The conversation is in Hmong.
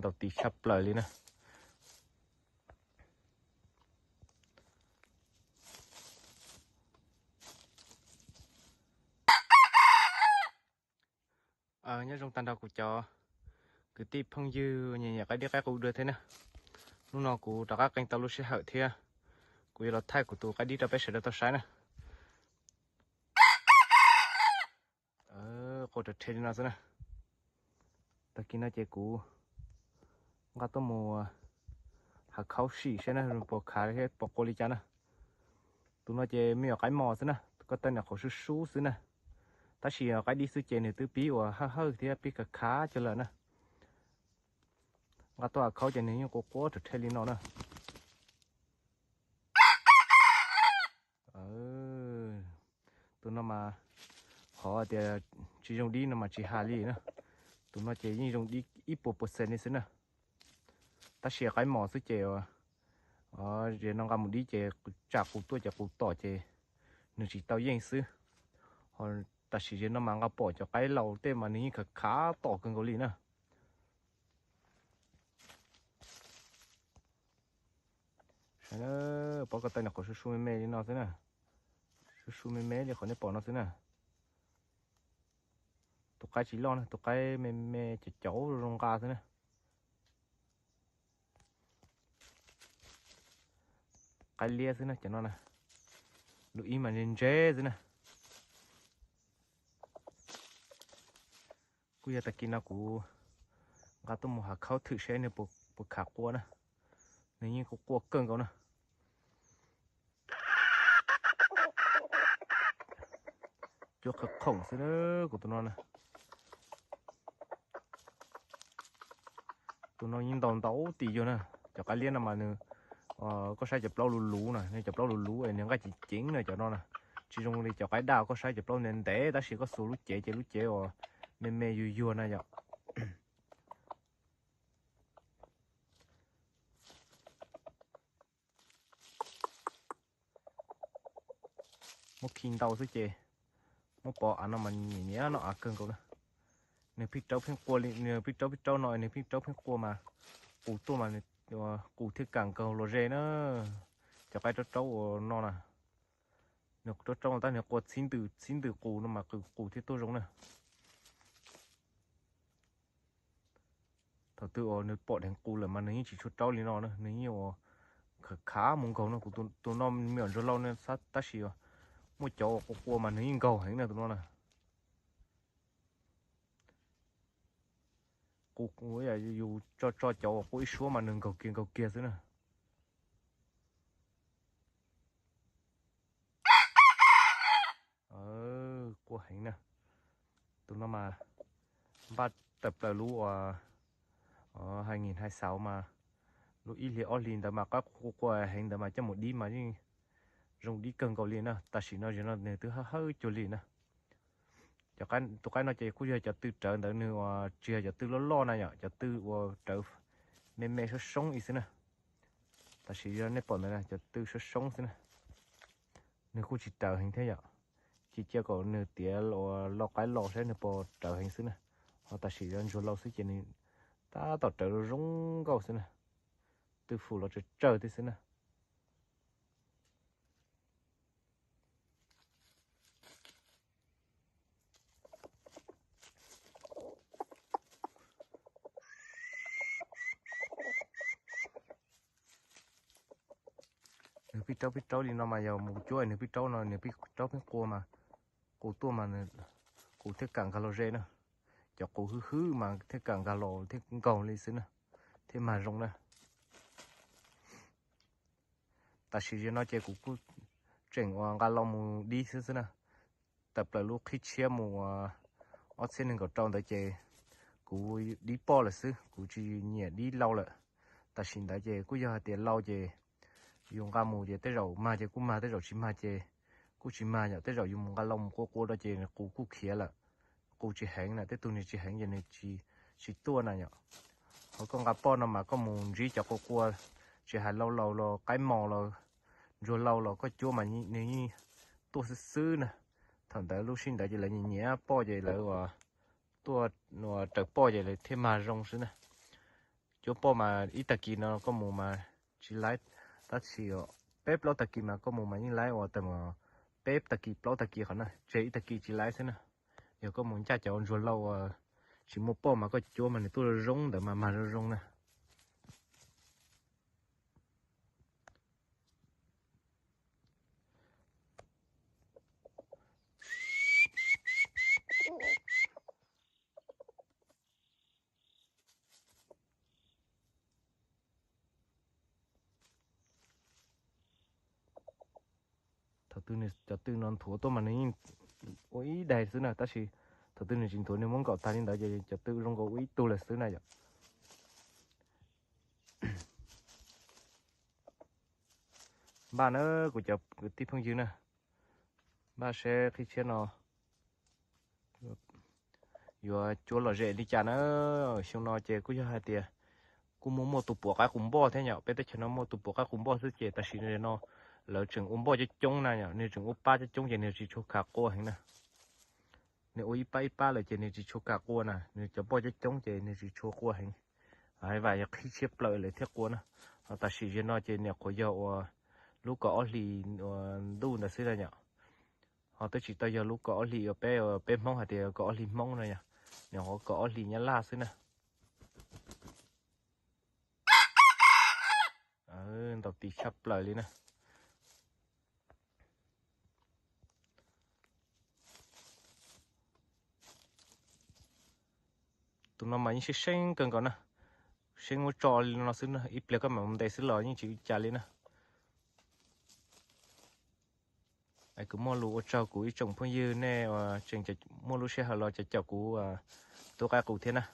Tau ti tshaj plaws li na. Nyob zoo tag nrho kuv cov kwv tij phooj ywg nyiam nyiam qaib dib qaib qus dua thiab na. Hnub no kuv rov qab qee tau lub sij hawm thiab, kuv yuav los thaij kuv tus qaib dib rau peb sawv daws tau saib na. Quaj rhe rhe li no xwb na. Tag kis no ces kuv nqa tuaj mus hav khaub sim seb na puas khav thiab puas qua li cas na. Tus no ces me nyuam qaib mos xwb na, ko taw nyuam qhuav sub sub xwb na. Tab sis qaib dib xwb ces nws twb pib uas hawj hawj thiab pib khav khav cog lawm na. Nqa tuaj hav khaub ces nws yeej qua qua rhe rhe li no na. Tus no mas qhov tias tsis zoo dib no mas tsis hais li na. Tus no ces yeej zoo dib ib puas percent li xwb na. Tab sis qaib mos xwb ces zaum no nqa mus dib ces tsam qus tuaj ces qus tom ces nws tsis tau yeej xwb. Ho tam sim zaum no mas nqa pom cov qaib laus tej mas nws yeej khav khav tom kawg nkaus li na. Saib, pom ko taw nyuam qhuav su su me me li no xwb na. Su su me me li qhov nej pom no xwb na. Tus qaib tsis loj na, tus qaib me me cov cauv zoo nqa xwb na. Qaib liab xwb na cov no na. Lub ib mas ntse ntse xwb na. Kuj yog tag kis no kuv nqa tuaj mus hav khaub thwm seb nws puas khav qua na. Nws yeej qua qua kawg nkaus na. Cuab qhov khoom xwb na, kuv tus no na. Tus no yeej ntaus ntau tim yug na. Cov qaib liab no mas nws, koj saib cov plaub luv luv na, nws cov plaub luv luv es nws nqaij ceev ceev na cov no na. Tsis zoo li cov qaib daj koj saib cov plaub ntev ntev tab sis koj xuas lub cev ces lub cev uas me me yuag yuag na yom. Muab khi ntau xwb ces muab pov av no mas nyiam nyiam noj av kawg nkaus na. Nws pheej raub pheej qua li, nws pheej raub pheej raub no, nws pheej raub pheej qua mas qus tuaj mas qus thiaj kam nkaug los ze na. Cov qaib raub raub ua no na, nws raub raub tab nws qua txhib ntws txhib ntws qus no mas qus thiaj tuaj zoo na. Thaum twg uas nws pom dheev qus lawm mas nws yeej tsis tshua raub li no na, nws yeej ua khav khav mus nkaug no. Kuv tus no me nyuam ntsuag lauj ne, tab sis muaj cov qua qua mas nws yeej nkaug heev na tus no na. Qus, yus tso tso cov uas qua ib suab mas nws nkaug kiag nkaug kiag xwb na. Qua heev na. Tus no mas npaj tawm plaws lub uas hais ngim hais xauv mas lub ib hlis ob hlis ntawd mas qaib qua qua heev ntawd mas coj mus dib mas yeej zoo dib kawg nkaus li na. Tam sim no zaum no nws twb hawb hawb cuag li na. Tus qaib no ces kuj yog cov tw rawv ntawd, nws uas tsis yog cov tw loj loj na yom, cov tw uas rawv me me soob soob ib xwb na. Tam sim yog nej pom ntawd cov tw soob soob xwb na. Nws kuj tsis rawv heev thiab yom, cia cia kom nws tiav uas lau qaib los saib nws puas rawv heev xwb na. Ho tam sim yog ntsuag lauj xwb ces nws tab tom rawv zoo nkauj xwb na. Tw fum los tsawg tsawg thiab xwb na. Nws pheej raub pheej raub li no mas yog mus cuab nws pheej raub no, nws pheej raub pheej qua mas qus tuaj mas qus thiaj kam nkag los ze na. Cov qus hwb hwb mas thiaj kam nkag los thiaj nkaug li xwb na, thiaj mag zoo na. Tam sim zaum no ces kuv kuj tseem uas nqa lau mus dib xwb xwb na. Tawm plaws lub qhib tshiab mus ob txhiab nees nkaum rau ntawd ces kuv dib poj lawm xwb, kuv tsis nyiam dib lau lawm. Tam sim ntawd ces kuj yog hais tias lau ces yus nqa mus ces tej zaum mag ces kuj mag, tej zaum tsis mag ces kuj tsis mag yom. Tej zaum yus mus nqa lau mus qua qua rau ces qus kuj khiav lawm, qus tsis heev na, tej tug nws tsis heev ces nws tsis tuaj na yom. Ho koj nqa poj no mas koj mus ntsib cov qua qua, tsis hais lau laus los qaib mos los ntsuag lauj los koj cuab mas nws yeej tuaj xwb xwb na. Thaum ntawd lub sij ntawd ces lawv nyiam nyiam poj ces lawv uas tuaj raws poj ces lawv thiaj mag zoo xwb na. cuab poj mas ib tag kis no koj mus mas tsis laib, tab sis peb plaub tag kis mas koj mus mas yeej laib ua tag, peb tag kis plaub tag kis qhov na, tseg ib tag kis tsis laib xwb na. Yog koj mus ncaj cov ntsuag lauj uas tsis muaj poj mas koj cuab mas nws tuaj zoo zoo ntawd mas mag zoo zoo na. Thaum twg cov tw no nthuav tuaj mas nws yeej ua ib daig xwb na, tab sis thaum twg nws tsis nthuav nws muab nkaum tag li ntawd ces cov tw zoo nkaus ua ib tug lawm xwb na yom. Npaj na kuv cov kwv tij phooj ywg na, npaj seb qhib tshiab no yuav cuab lom zem li cas na. Xyoo no ces kuj yog hais tias kuj muaj muaj tus puav qaib qus npoj thiab yom, peb teb chaws no muaj tus puav qaib qus npoj xwb ces tam sim no lawv tseem ua npoj coob coob na yom, nws tseem ua pab coob coob ces nws tsis tshua khav qua heev na. Nws ua ib pab ib pab lawm ces nws tsis tshua khav qua na, nws cov npoj coob coob ces nws tsis tshua qua heev. Vam yog qhib tshiab plaws lawm thiaj qua na. Ho tam sim ziag no ces niam qhuav yog uas lub kaum ob hlis uas ntuj ntawd xwb na yom. Ho twb tsis tau yog lub kaum ob hlis uas peb, peb Hmoob hais tias kaum ob hlis Hmoob no yom, niam qhuav kaum ob hlis Nyab Laj xwb na. Ntaus tis tshaj plaws li na. Tus no mas yeej seeb seeb kawg nkaus na, seeb muab tso li no xwb na, ib pliag koj mam mus ntes xwb los yeej tsis ua cas li na. Es kuv muaj lus ua tsaug kuv ib tsoom phooj ywg nej uas tseem muaj lub sij hawm los caum kuv tub qaib qus thiab na.